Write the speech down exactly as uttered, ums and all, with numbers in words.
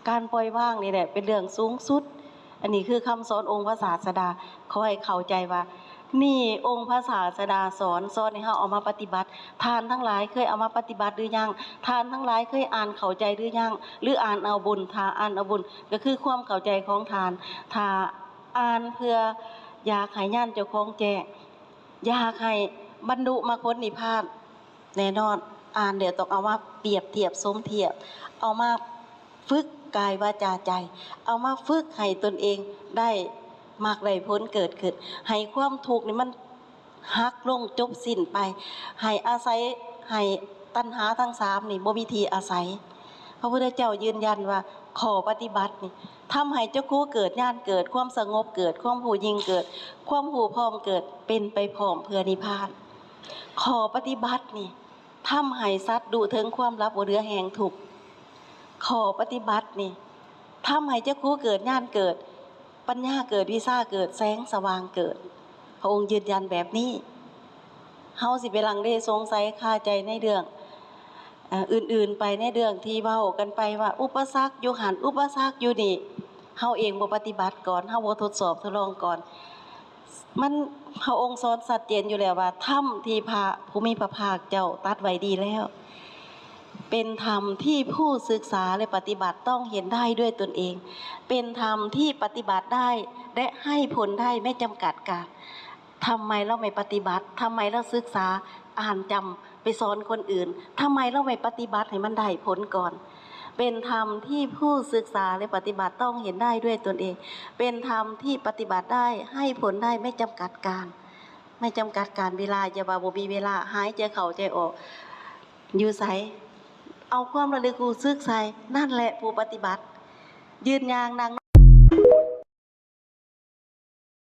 การปล่อยวางนี่แหละเป็นเรื่องสูงสุด อันนี้คือคำสอนองค์พระศาสดา ขอให้เข้าใจว่า นี่องค์พระศาสดาสอน สอนให้เฮาเอามาปฏิบัติ ท่านทั้งหลายเคยเอามาปฏิบัติหรือยัง ท่านทั้งหลายเคยอ่านเข้าใจหรือยัง หรืออ่านเอาบุญ ถ้าอ่านเอาบุญ ก็คือความเข้าใจของท่าน ถ้าอ่านเพื่ออยากให้ญาณเจ้าของแจ้ง อยากให้บรรลุมรรคผลนิพพาน แน่นอน อ่านแล้วต้องเอามาเปรียบเทียบสมเทียบ เอามาฝึกกายวาจาใจ เอามาฝึกให้ตนเองได้มรรคได้ผลเกิดขึ้น ให้ความทุกข์นี่มันหักลงจบสิ้นไป ให้อาศัย ให้ตัณหาทั้งสามนี่บ่มีที่อาศัย พระพุทธเจ้ายืนยันว่าข้อปฏิบัตินี่ทำให้จักขุเกิด ญาณเกิด ความสงบเกิด ความรู้ยิ่งเกิด ความรู้พร้อมเกิด เป็นไปพร้อมเพื่อนิพพาน ข้อปฏิบัตินี่ทำให้สัตว์รู้ถึงความหลับบ่เหลือแห่งทุกข์ ข้อปฏิบัตินี่ทำให้จักขุเกิด ญาณเกิด ปัญญาเกิด วิชาเกิด แสงสว่างเกิด พระองค์ยืนยันแบบนี้ เฮาสิไปลังเลสงสัยคาใจในเรื่อง เอ่อ อื่นๆ ไป ในเรื่องที่เว้ากันไปว่าอุปสรรคอยู่หั่น อุปสรรคอยู่นี่ เฮาเองบ่ปฏิบัติก่อน เฮาบ่ทดสอบทดลองก่อน มัน พระองค์สอนชัดเจนอยู่แล้วว่า ธรรมที่พระผู้มีพระภาคเจ้าตรัสไว้ดีแล้ว เป็นธรรมที่ผู้ศึกษาและปฏิบัติต้องเห็นได้ด้วยตนเอง เป็นธรรมที่ปฏิบัติได้และให้ผลได้ไม่จำกัดกาล ทำไมเราไม่ปฏิบัติ ทำไมเราศึกษา อ่านจำ ไปสอนคนอื่น ทำไมเราไม่ปฏิบัติให้มันได้ผลก่อน เป็นธรรมที่ผู้ศึกษาและปฏิบัติต้องเห็นได้ด้วยตนเอง เป็นธรรมที่ปฏิบัติได้ ให้ผลได้ไม่จำกัดกาล ไม่จำกัดกาลเวลา อย่าว่าบ่มีเวลา หายใจเข้าใจออก อยู่ไส เอาความระลึกรู้สึกใส่ นั่นแหละผู้ปฏิบัติ ยืนย่างนั่ง